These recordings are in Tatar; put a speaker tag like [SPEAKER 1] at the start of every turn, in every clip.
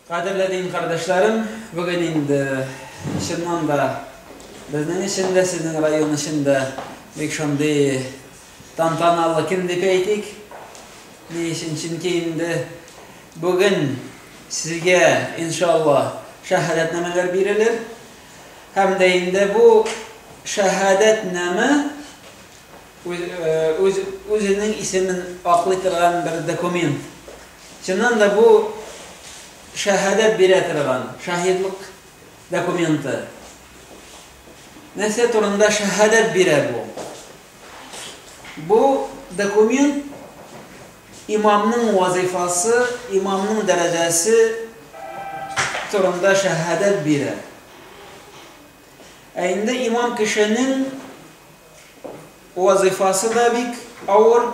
[SPEAKER 1] Кадерле дин кардәшләрем, бүген инде чыннан да безнең өчен дә, сезнең район өчен дә бик шундый тантаналы көн дип әйтик. Ни өчен? Чөнки инде бүген сезгә, иншалла, шәһадәтнамәләр бирелер. Һәм дә инде бу шәһадәтнамә үз, үзенең исемен аклый торган бер документ. Чыннан да бу шәһадәт бирә торган шаһидлык документы. Нәрсә турында шәһадәт бирә бу? Бу документ имамның вазифасы, имамның дәрәҗәсе турында шәһадәт бирә. Ә инде имам кешенең Вазыйфасы да бик авыр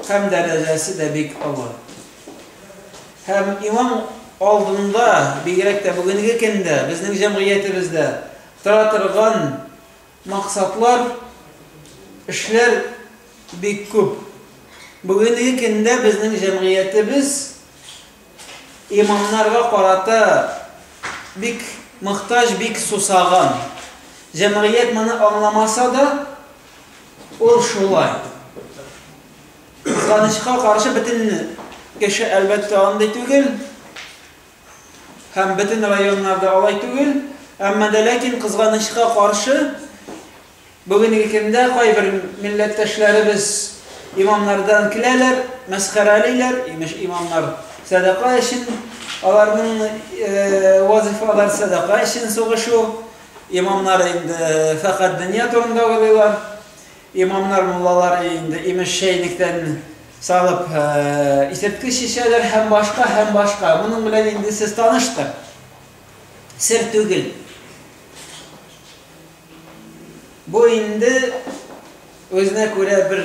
[SPEAKER 1] һәм дәрәҗәсе дә бик олы. Һәм имам алдында, бигрәк тә бүгенге көндә, безнең җәмгыятебездә тора торган максатлар, эшләр бик күп. Бүгенге көндә безнең җәмгыятебез имамнарга карата бик мохтаҗ, бик сусаган. Җәмгыять моны аңламаса да, ул шулай. Кызганычка каршы, бөтен кеше, әлбәттә, андый түгел. Һәм бөтен районнарда алай түгел. Әмма дә ләкин кызганычка каршы, Бүгенге көндә кайбер милләттәшләребез имамнардан көләләр, мәсхәрәлиләр, имеш имамнар сәдака өчен, аларның вазифалар сәдака өчен сугышу, имамнар инде фәкать дөнья турында уйлыйлар, имамнар, муллалар инде имеш чәйнектән салып исерткеч эчәләр һәм башка, һәм башка. Моның белән инде сез таныштыр. Сер түгел. Бу инде үзенә күрә бер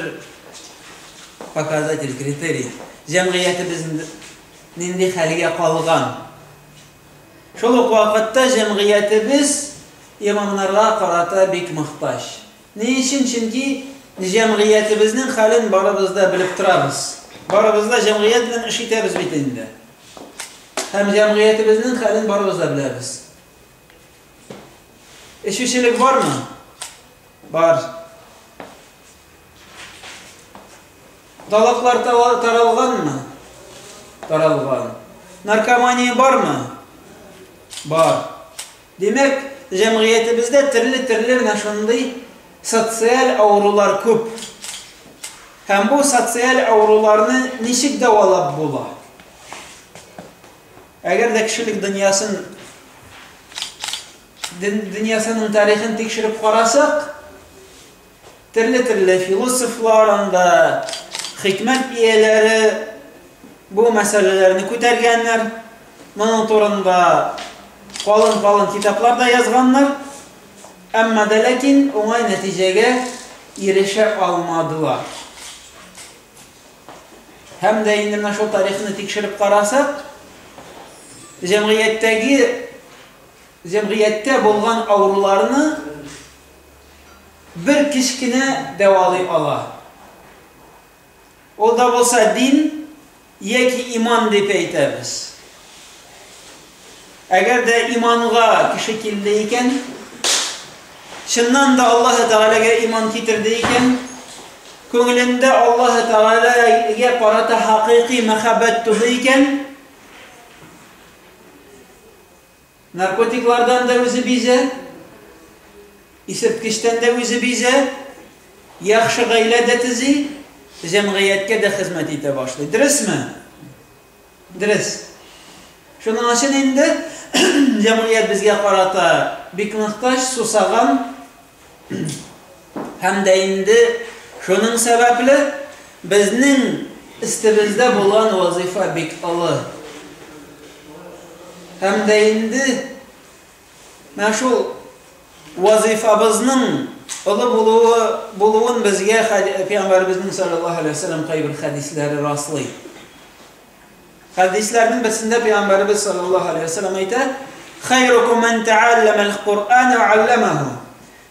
[SPEAKER 1] показатель, критерий. Җәмгыятебез нинди хәлгә калган. Шул ук вакытта җәмгыятебез имамнарга карата бик мохтаҗ. Ни өчен? Чөнки җәмгыятебезнең хәлен барыбыз да белеп торабыз. Барыбыз да җәмгыять белән эш итәбез бит инде. Һәм җәмгыятебезнең хәлен барыбыз да беләбез. Эчүчелек бармы? Бар. Талаклар таралганмы? Таралган. Наркомания бармы? Бар. Димәк, җәмгыятебездә төрле-төрле менә шундый социаль авырулар күп. Һәм бу социаль авыруларны ничек дәвалап була? Әгәр дә кешелек дөньясын дөньясының тарихын тикшереп карасак, төрле-төрле философлар анда, хикмәт ияләре бу мәсьәләләрне күтәргәннәр. Моның турында калын-калын китаплар да язганнар. Әмма дә ләкин уңай нәтиҗәгә ирешә алмадылар. Һәм дә инде менә шул тарихны тикшереп карасак, җәмгыятьтәге җәмгыятьтә булган авыруларны бер кечкенә дәвалый ала. Ул да булса дин яки иман дип әйтәбез. Әгәр дә иманга кеше килде икән, чыннан да Аллаһы Тәгаләгә иман китерде икән, күңелендә Аллаһы Тәгаләгә карата хакыйкый мәхәббәт туды икән, наркотиклардан да үзе бизә, исерткечтән дә үзе бизә, яхшы гаилә дә төзи, җәмгыятькә дә хезмәт итә башлый. Дөресме? Дөрес. Шуның өчен инде җәмгыять безгә карата бик мохтаҗ, сусаган һәм дә инде шуның сәбәпле безнең өстебездә булган вазифа бик олы. Һәм дә инде менә шул вазифабызның олы булуы булуын безгә Пәйгамбәребезнең саллаллаһу алейһи ва сәлләм кайбер хәдисләре раслый. Хәдисләрнең берсендә Пәйгамбәребез саллаллаһу алейһи ва сәлләм әйтә: "Хайрукум ман тааллама ал-Куръана ва алламаху."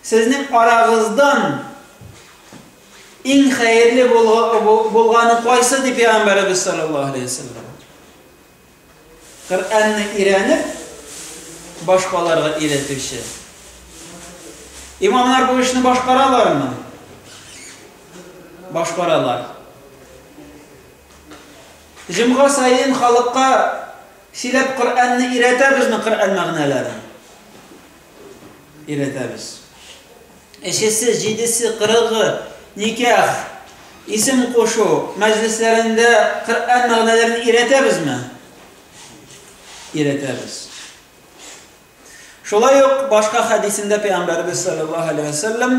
[SPEAKER 1] Сезнең арагыздан иң хәерле булганы кайсы дип Пәйгамбәребез саллаллаһу алейһи ва сәлләм. Коръәнне өйрәнеп, башкаларга өйрәтүче. Имамнар бу эшне башкаралармы? Башкаралар. Җомга саен халыкка сөйләп Коръәнне өйрәтәбезме, Коръән мәгънәләрен? Өйрәтәбез. Өчесе, җидесе, кырыгы, никах, исем кушу мәҗлесләрендә Коръән мәгънәләрен өйрәтәбезме? Өйрәтәбез. Шулай ук башка хәдисендә Пәйгамбәребез саллаллаһу алейһи ва сәлләм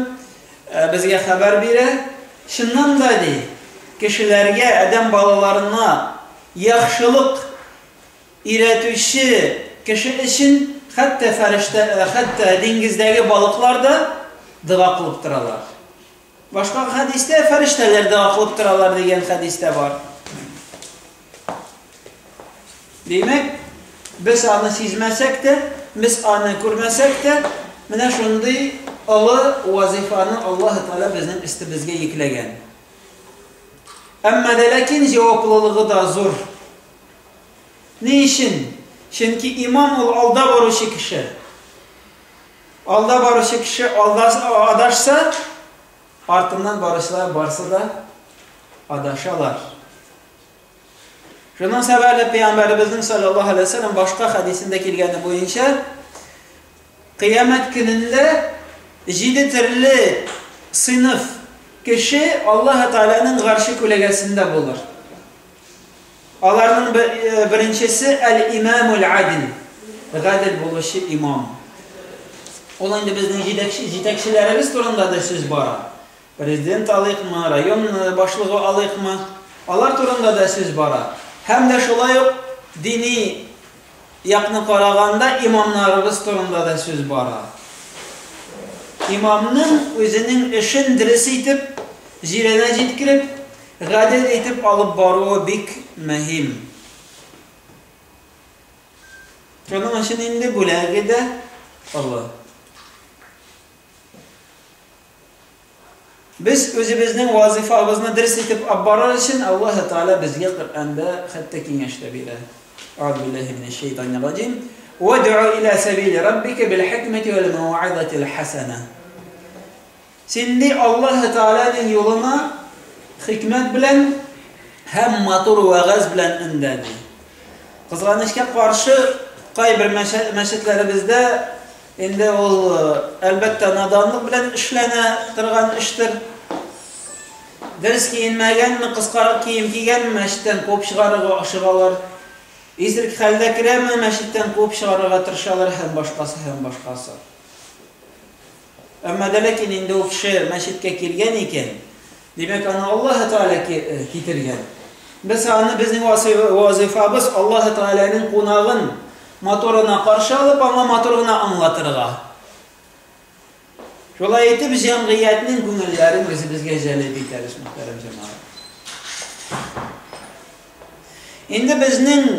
[SPEAKER 1] э, безгә хәбәр бирә. Чыннан да ди, кешеләргә, адәм балаларына яхшылык Өйрәтүче кеше өчен хәтта фәрештә, хәтта диңгездәге балыклар да дога кылып торалар. Башка хәдистә фәрештәләр дога кылып торалар дигән хәдис тә бар. Димәк, без аны сизмәсәк тә, без аны күрмәсәк тә, менә шундый олы вазифаны Аллаһ Тәгалә безнең өстебезгә йөкләгән. Әмма дә ләкин җаваплылыгы да зур. Ни өчен? Чөнки имам ул алда баручы кеше. Алда баручы кеше алда адашса, артыннан баручылар барсы да адашалар. Шуның сәбәпле Пәйгамбәребезнең саллаллаһу алейһи вәсәлләм башка хәдисендә килгәне буенча, кыямәт көнендә җиде төрле сыйныф кеше Аллаһ Тәгаләнең гарше күләгәсендә булыр. Аларның беренчесе әл-имамул адил, гадел булучы имам. Ул инде безнең җитәкче, җитәкчеләребез турында да сүз бара. Президент алыйкмы, район башлыгы алыйкмы, алар турында да сүз бара. Һәм дә шулай ук дини якны караганда имамнарыбыз турында да сүз бара. Имамның үзенең эшен дөрес итеп, җиренә җиткереп, Гадел итеп алып баруы бик мөһим. Шуның өчен инде бүләге дә олы. Без үзебезнең вазифабызны дөрес итеп алып барыр өчен Аллаһ Тәгалә безгә Коръәндә хәтта киңәш тә бирә. Әгъузу биллаһи минәш шәйтанир раҗим. Вад'у иля сәбили раббика бил хикмәти вәл мәүгыйзатил хәсәнә. Син, ди, Аллаһы Тәгаләнең юлына хикмәт белән һәм матур вәгазь белән өндә, ди. Кызганычка каршы, кайбер мәчетләребездә инде ул, әлбәттә, наданлык белән эшләнә торган эштер. Дөрес киенмәгәнме, кыскарак кием кигәнме, мәчеттән куып чыгарырга ашыгалар. Исерек хәлдә керәме, мәчеттән куып чыгарырга тырышалар һәм башкасы һәм башкасы. Әмма дә ләкин инде ул кеше мәчеткә килгән икән, димәк, аны Аллаһы Тәгалә китергән. Без аны безнең вазифабыз Аллаһы Тәгаләнең кунагын матур гына каршы алып, аңа матур гына аңлатырга. Шулай итеп, җәмгыятьнең күңелләрен үзебезгә җәлеп итәбез, мөхтәрәм җәмәгать. Инде безнең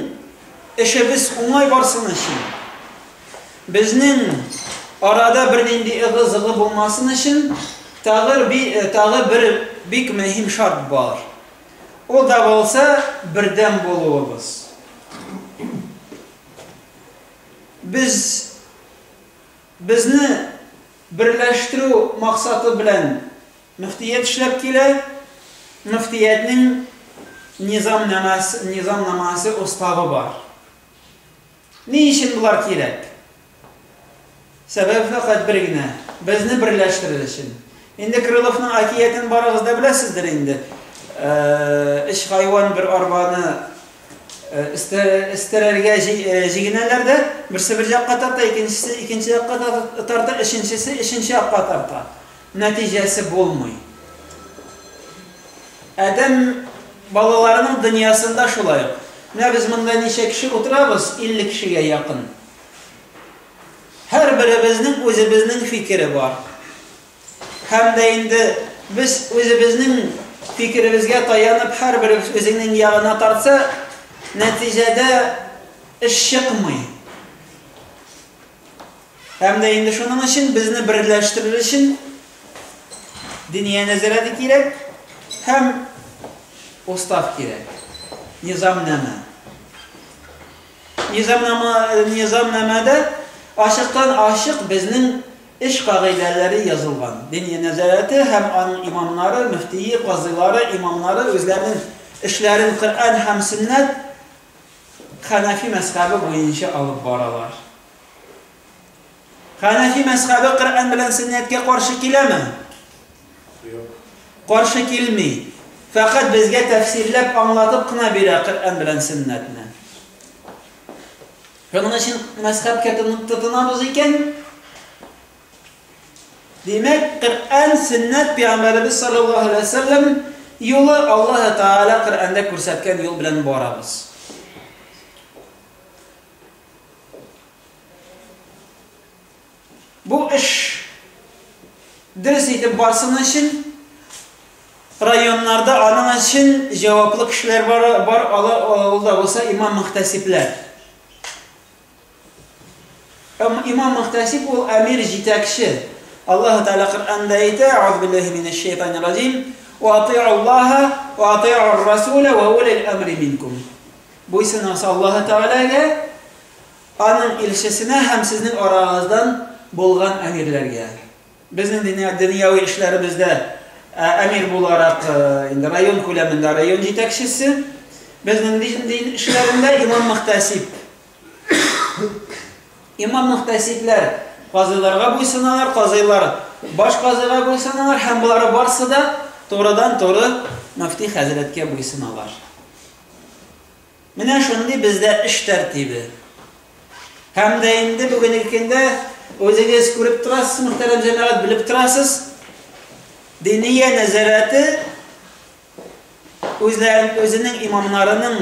[SPEAKER 1] эшебез уңай барсын өчен, безнең арада бернинди ыгы-зыгы булмасын өчен тагы, э, тагы бер бик мөһим шарт бар. Ул да булса бердәм булуыбыз. Без безне берләштерү максаты белән Мөфтият эшләп килә. Мөфтиятнең низамнамасы, низамнамасы уставы бар. Ни өчен болар кирәк? Сәбәп фәкать бер генә, безне берләштерер өчен. Инде Крыловның әкиятен барыгыз да беләсездер инде. Э, өч хайван бер арбаны э, өстерәргә э, җигенәләр дә, берсе бер якка тарта, икенчесе икенче якка тарта, өченчесе өченче якка тарта. Нәтиҗәсе булмый. Адәм балаларының дөньясында шулай ук. Менә без монда ничә кеше утырабыз? 50 кешегә якын. Һәрберебезнең үзебезнең фикере бар. Һәм дә инде без үзебезнең фикеребезгә таянып, һәрберебез үзенең ягына тартса, нәтиҗәдә эш чыкмый. Һәм дә инде шуның өчен безне берләштерер өчен Диния нәзарәте кирәк һәм устав кирәк. Низамнама. Низамнама, низамнамәдә ачыктан-ачык безнең эш кагыйдәләре язылган. Диния нәзарәте һәм аның имамнары, мөфтие, казыйлары, имамнары үзләренең эшләрен Коръән һәм сөннәт, хәнәфи мәзхәбе буенча алып баралар. Хәнәфи мәзхәбе Коръән белән сөннәткә каршы киләме? Юк. Каршы килми. Фәкать безгә тәфсирләп, аңлатып кына бирә Коръән белән сөннәтне. Шуның өчен мәзхәбкә тотынабыз икән, димәк, Коръән, сөннәт, пәйгамбәребез саллаллаһу алейһи ва сәлләм юлы Аллаһ Тәгалә Коръәндә күрсәткән юл белән барабыз. Бу эш дөрес итеп барсын өчен районнарда аның өчен җаваплы кешеләр бар, бар алар ул да булса имам-мөхтәсибләр. Имам-мөхтәсиб ул әмир җитәкче. Аллаһ Тәгалә Коръәндә әйтә: "Әгъузу биллаһи минәш шайтанир раҗим. Ва ати'уллаһа ва ати'ур расула ва улил амри минкум." Буйсыныгыз Аллаһ Тәгаләгә, Аның илчесенә һәм сезнең арагыздан булган әмирләргә. Безнең дөньяви эшләребездә әмир буларак инде район күләмендә район җитәкчесе, безнең дин эшләрендә имам-мөхтәсиб. Имам-мөхтәсибләр казыйларга буйсыналар, казыйлар баш казыйга буйсыналар һәм болары барсы да турыдан-туры мөфти хәзрәткә буйсыналар. Менә шундый бездә эш тәртибе. Һәм дә инде бүгенге көндә үзегез күреп торасыз, мөхтәрәм җәмәгать, белеп торасыз, Диния нәзарәте үзләрен үзенең имамнарының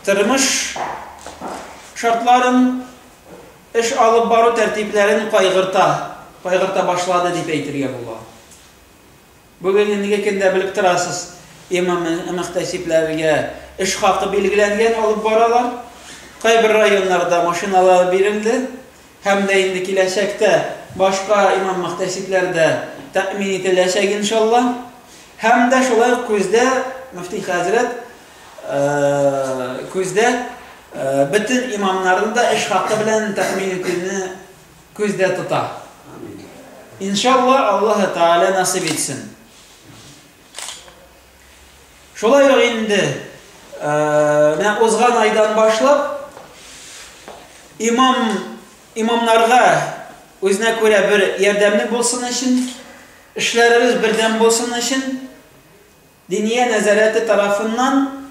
[SPEAKER 1] тормыш шартларын, эш алып бару тәртипләрен кайгырта, кайгырта башлады дип әйтергә була. Бүгенгенге көндә белеп торасыз, имам-мөхтәсибләргә эш хакы билгеләнгән, алып баралар. Кайбер районнарда машиналар бирелде. Һәм дә инде киләчәктә башка имам-мөхтәсибләр дә тәэмин ителәчәк, иншалла. Һәм дә шулай ук күздә мөфти хәзрәт күздә бөтен имамнарны да эш хакы белән тәэмин итүне күздә тота. Иншалла, Аллаһы Тәгалә насыйп итсен. Шулай ук инде менә узган айдан башлап имам имамнарга үзенә күрә бер ярдәмне булсын өчен, эшләребез бердәм булсын өчен Диния нәзарәте тарафыннан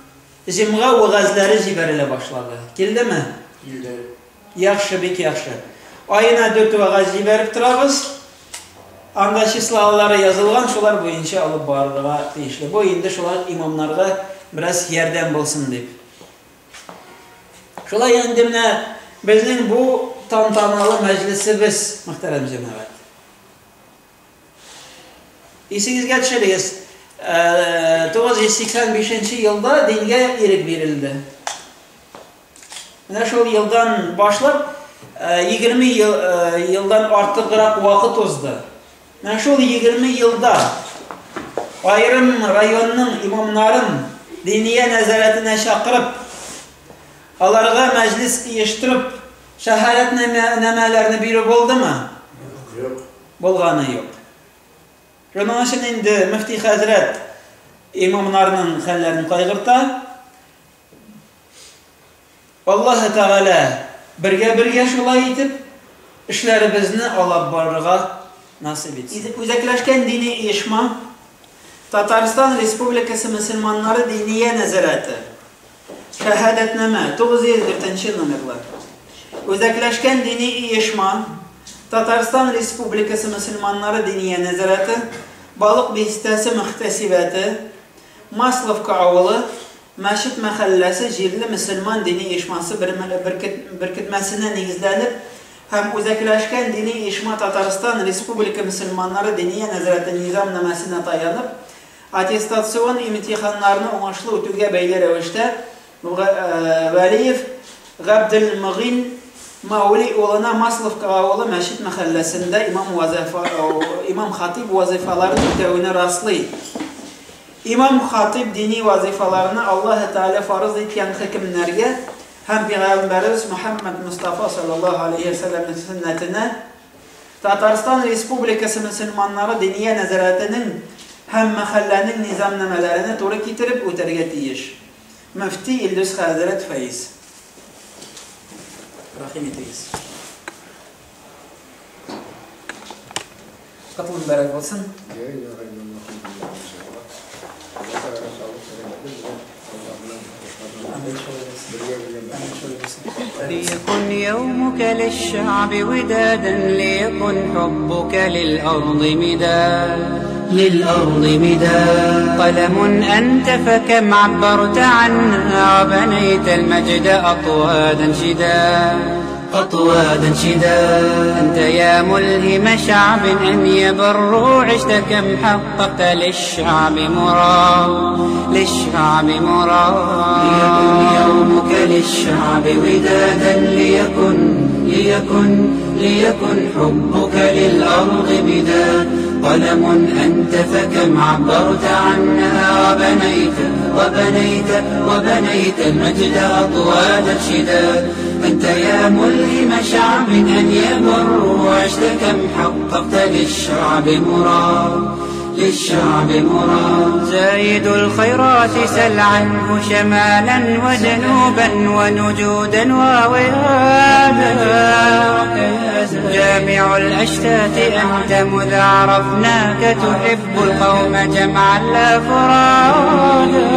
[SPEAKER 1] җомга вәгазьләре җибәрелә башлады. Килдеме?
[SPEAKER 2] Килде.
[SPEAKER 1] Яхшы, бик яхшы. Аена дүрт вәгазь җибәреп торабыз. Анда числолары язылган, шулар буенча алып барырга тиешле. Бу инде шулай имамнарга бераз ярдәм булсын дип. Шулай инде менә безнең бу тантаналы мәҗлесебез, мөхтәрәм җәмәгать. Исегезгә төшерегез, 985 нче елда дингә ирек бирелде. Менә шул елдан башлап 20 ел, елдан артыграк вакыт узды. Менә шул 20 елда аерым районның имамнарын диния нәзарәтенә чакырып, аларга мәҗлес оештырып, шәһадәтнамәләрне бирү булдымы?
[SPEAKER 2] Юк.
[SPEAKER 1] Булганы юк. Шуның өчен инде мөфти хәзрәт имамнарның хәлләрен кайгырта. Аллаһы Тәгалә бергә-бергә шулай итеп эшләребезне алап барырга насыйп итсен. Үзәкләшкән дини оешма Татарстан Республикасы мөселманнары диния нәзарәте Шәһадәтнамә, 904 нче номерлы. Үзәкләшкән дини оешма, Татарстан Республикасы мөселманнары диния нәзарәте, Балык Бистәсе мөхтәсибәте, Масловка авылы, Мәчет мәхәлләсе җирле мөселман дини оешмасы беркетмәсенә нигезләнеп һәм Үзәкләшкән дини оешма Татарстан Республика мөселманнары диния нәзарәте низамнамәсенә таянып, Аттестацион имтиханнарны уңышлы үтүгә бәйле рәвештә, Вәлиев Габделмөгыйн Мәүли улына Масловка авылы мәчет мәхәлләсендә имам-хатыйб вазыйфаларын үтәвене раслый. Имам-хатыйб дини вазыйфаларны Аллаһы Тәгалә фарыз иткән хөкемнәргә һәм Пәйгамбәребез Мөхәммәд Мостафа салләллаһу галәйһи вә сәлләмнең сөннәтенә, Татарстан Республикасы мөселманнары Диния нәзарәтенең һәм мәхәлләнең низамнамәләренә туры китереп үтәргә тиеш. Мөфти Илдус хәзрәт Фәиз. Рәхим итегез. Котлы мөбарәк булсын.
[SPEAKER 2] ليكن يومك للشعب ودادا ليكن حبك للأرض مداد للأرض مداد قلم أنت فكم عبرت عنا وبنيت المجد أطوادا شداد أطوادا شداد أنت يا ملهم شعب أن يبروا عشت كم حققت للشعب مراد للشعب مراد ليكن يومك للشعب ودادا ليكن ليكن ليكن حبك للأرض مداد قلم أنت فكم عبرت عنها وبنيت وبنيت وبنيت المجد أطوادا شداد أنت يا ملهم شعب أن يبروا عشت كم حققت للشعب مراد للشعب مراد زايد الخيرات سل عنه شمالا وجنوبا ونجودا ووهادا جامع الأشتات أنت مذ عرفناك تحب القوم جمعا لا فرادا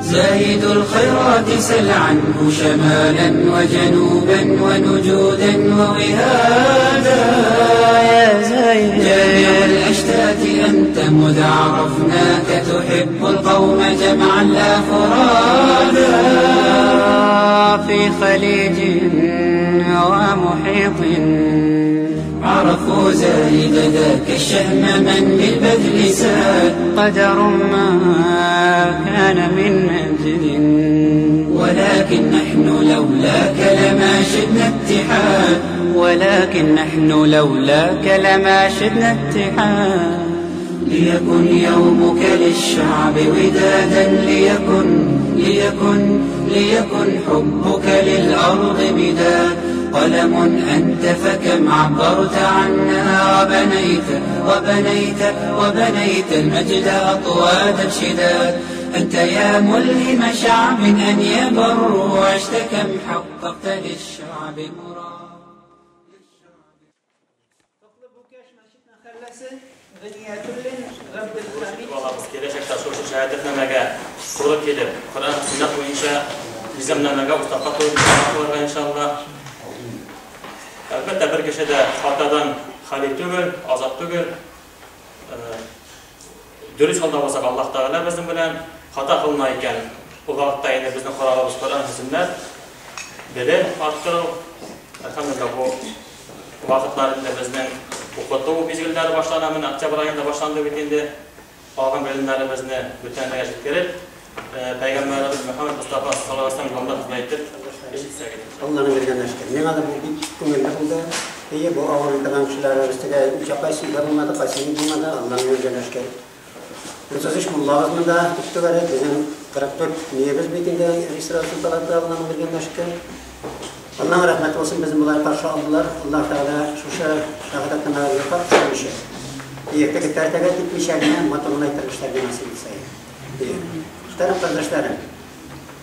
[SPEAKER 2] زايد الخيرات سل عنه شمالا وجنوبا ونجودا ووهادا يا زايد جامع الأشتات أنت مذ عرفناك تحب القوم جمعا لا فرادا في خليج ومحيط عرفوا زايد ذاك الشهم من بالبذل ساد قدر ما كان من مجد ولكن نحن لولاك لما شدنا اتحاد ولكن نحن لولاك لما شدنا اتحاد ليكن يومك للشعب ودادا ليكن ليكن ليكن حبك للأرض مداد قلم أنت فكم عبرت عنا وبنيت وبنيت وبنيت المجد أطوادا شداد أنت يا ملهم شعب أن يبروا عشت كم حققت للشعب مراد.
[SPEAKER 3] Киләчәктә шушы шәһадәтнамәгә туры килеп, Коръән сөннәт буенча низамнамәгә уставка куелырга иншалла. Әлбәттә, бер кеше дә хатадан хали түгел, азат түгел. Дөрес юлда булсак, Аллаһ Тәгалә безнең белән хата кылына икән, ул вакытта инде безнең коралыбыз Коръән сөннәт, белем арттыру. Әлхәмдүлилләһ, бу вакытлар инде безнең укыту мизгелләре башлана, менә октябрь аенда башланды бит инде. Алган белемнәребезне бүтәннәргә җиткереп, Пәйгамбәребез Мөхәммәд Мустафа саллаллаһу алейһи ва сәлләм юлында хезмәт итеп, эш итсәк иде.
[SPEAKER 4] Аллаһның биргән эшкә. Миңа да бу бик күңелле булды. Әйе, бу авыл торган кешеләр өстегә ничә кайсы өйдә булмады, кайсы өй булмады, Аллаһның биргән эшкә. 33 муллабыз монда төптүгәрәк, безнең 44 ниебез бит инде регистрация палатада Аллаһның биргән эшкә. Аллаһның рәхмәте булсын, безне болай каршы алдылар. Аллаһ Тәгалә шушы шәһадәтнамәләргә тапшырды. Теге тәртәгә китмичә генә матур гына итеп эшләргә насыйп итсә. Мөхтәрәм кардәшләрем,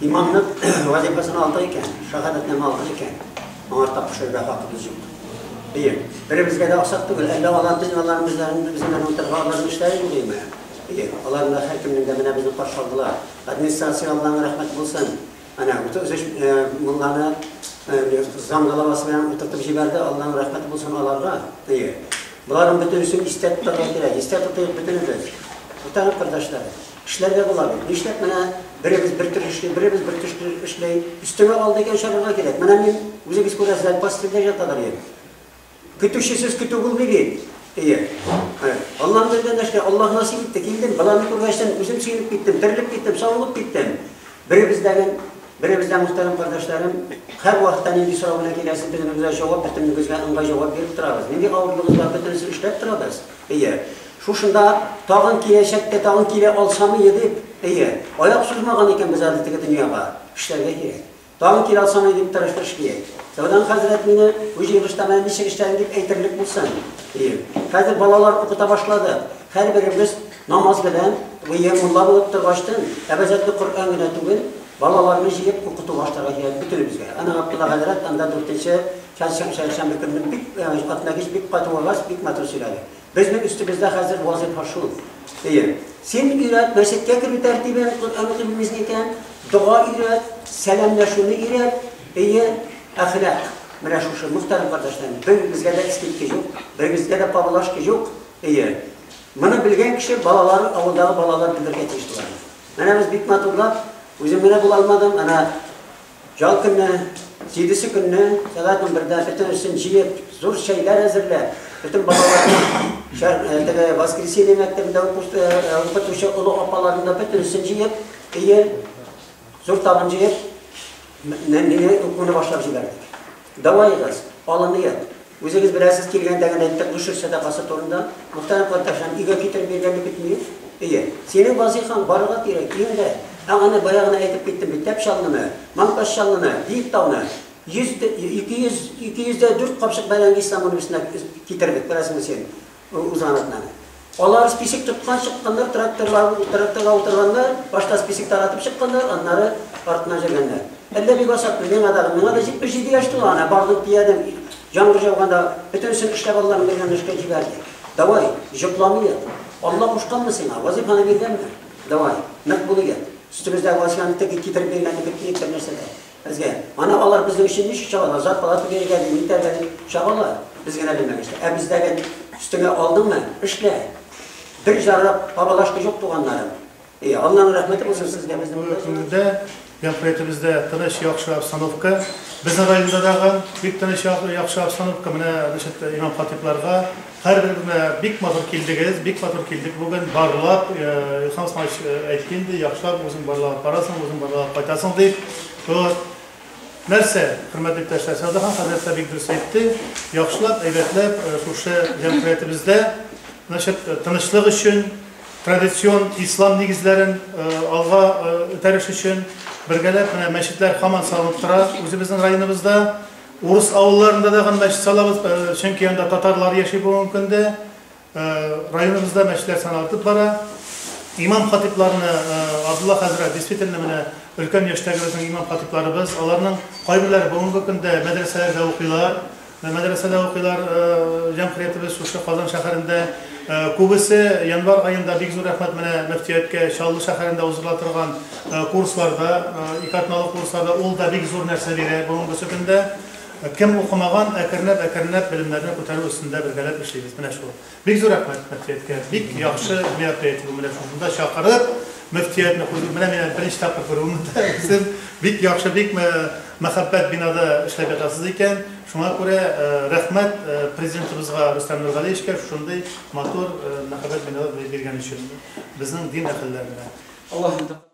[SPEAKER 4] имамның вазифасын алдык икән, шәһадәтнамә алдык икән, аңа тапшырырга хакыбыз юк. Беребезгә дә аксак түгел, әллә алар безнең аларның безнең утырга аларның эшләре юк име? Аларның һәркемнең дә менә безне каршы алдылар. Администрация Аллаһның рәхмәте булсын. Әнә 33 мулланы зам главасы белән утыртып җибәрде, Аллаһның рәхмәте булсын аларга. Буларның бөтенесен истә тотарга кирәк, истә тотыйк бөтенебез. Мөхтәрәм кардәшләр, эшләргә була бит. Нишләп менә беребез бер төрле эшли, беребез бер төрле эшли. Өстеңә алды икән чабырга кирәк. Менә мин үзегез күрәсез, әле постельдә ятадыр идем. Көтүчесез көтү булмый бит. Аллаһның биргән эшкә Аллаһ насыйп итте, килдем. Баланы күргәчтән үзем сөенеп киттем, терелеп киттем, савылып киттем. Беребездән мөхтәрәм кардәшләрем, һәр вакытта нинди сорау белән киләсез, бөтенебезгә җавап, бөтенебезгә ыңгай җавап биреп торабыз. Нинди авырлыгыбыз бар, бөтенесен эшләп торабыз. Шушында тагын киләчәктә тагын килә алсамы дип, әйе, аяк сузмаган икән без әле теге дөньяга. Эшләргә кирәк. Тагын килә алсамы дип тырышып кирәк. Сәүдән хәзрәт мине үз җыелышта менә ничек эшләдең дип әйтерлек булсын. Әйе. Хәзер балалар укыта башлады. Һәрберебез намаз белән, әйе, мулла булып торгачтын, әбәзәтле Коръән генә түгел, балаларны җыеп укыту башларга кирәк бөтенебезгә. Ана Абдулла хәзрәт анда 4нче чәршәмбе көнне бик атнагич бик каты вагаз, бик матур сөйләде. Безнең өстебездә хәзер вазифа шул. Әйе. Син өйрәт, мәчеткә керү тәртибен, Коръән укый белмисең икән, дога өйрәт, сәламләшүне өйрәт, әйе, әхлак. Менә шушы, мөхтәрәм кардәшләрем, беребезгә дә скидка юк, беребезгә дә поблажка юк, әйе. Моны белгән кеше балалары, авылдагы балалар белергә тиеш булар. Менә без бик матурлап, үзем генә була алмадым, ана ял көнне, 7 көнне, сәгать 11-дә бөтенесен җыеп, зур чәйләр әзерләп, бөтен балаларны теге воскресенье мәктәбендә укытучы олы апаларны да бөтенесен җыеп, әйе, зур табын җыеп, мине укуны башлап җибәрдек. Давайыгыз, алыныйк. Үзегез беләсез, килгәндә генә әйттек гошер сәдакасы турында. Мөхтәрәм кардәшләрем, өйгә китереп биргәнне көтмик. Әйе, синең вазифаң барырга кирәк, өеңдә. Ә аны бая гына әйтеп киттем бит, Тәп Чаллыны, Маңкаш Чаллыны, Биек Тауны, 100, 200, 204 капчык бәрәңге ислам университетына китердек, беләсеңме син, узган атнаны. Алар список тоткан чыкканнар, тракторлар, тракторга утырганнар, башта список таратып чыкканнар, аннары артына җөргәннәр. Әллә бик асатмы, миңа да, миңа да 77 яшь тула, ана бардым, тиядем, яңгыр яуганда бөтенесен эшләп Алланың биргән эшкә җибәрде. Давай, йокламыйк. Алла кушканмы сиңа, вазифаны биргәнме? Давай, нык булыйк. Өстебездәге вазифаны теге китереп биргәнне көтмик бер нәрсә дә. Безгә. Ана алар безнең өчен ничек чабалар? Зарплата бирергә, нитәргә дип чабалар. Без генә белмәгәч. Ә бездәге өстеңә алдыңмы? Эшлә. Бер жарап бабалашкы юк туганнарым. Әйе, Алланың рәхмәте булсын сезгә безнең
[SPEAKER 5] Бүгенге җәмгыятебездә тыныч, яхшы обстановка. Безнең районда дагы бик тыныч, яхшы обстановка. Менә значит, имам хатипларга һәрберебезгә бик матур килдегез, бик матур килдек бүген. Барлап, Илһам Усманович әйтте инде, яхшылап үзең барлап барасың, үзең барлап кайтасың дип. Вот. Нәрсә, хөрмәтле иптәшләр, Сәүдәхан хәзрәт тә бик дөрес әйтте. Яхшылап, әйбәтләп шушы җәмгыятебездә, значит, тынычлык өчен, традицион ислам нигезләрен алга этәреш өчен бергәләп менә мәчетләр һаман салынып тора үзебезнең районыбызда. Урыс авылларында да мәчет салабыз, чөнки анда татарлар яши бүгенге көндә. Районыбызда мәчетләр саны артып бара. Имам хатипларны Абдулла хәзрәт действительно менә өлкән яшьтәге безнең имам хатипларыбыз, аларның кайберләре бүгенге көндә мәдрәсәләрдә укыйлар. Мәдрәсәдә укыйлар җәмгыятебез шушы Казан шәһәрендә. Күбесе январь аенда бик зур рәхмәт менә мөфтияткә Чаллы шәһәрендә уздырыла торган курсларда, ике атналык курсларда ул да бик зур нәрсә бирә бүгенге көндә. Кем укымаган, әкренләп-әкренләп белемнәрне күтәрү өстендә бергәләп эшлибез. Менә шул. Бик зур рәхмәт мөфтияткә. Бик яхшы мероприятие бу менә шушында чакырып, мөфтиятне күрү. Менә мин беренче тапкыр күрүем дә үзем. Бик яхшы, бик мәхәббәт бинада эшләп ятасыз икән. Шуңа күрә рәхмәт президентыбызга Рөстәм Нургалиевичка шушындый матур мәхәббәт бинада биргән өчен безнең дин әһелләренә.
[SPEAKER 1] Аллаһ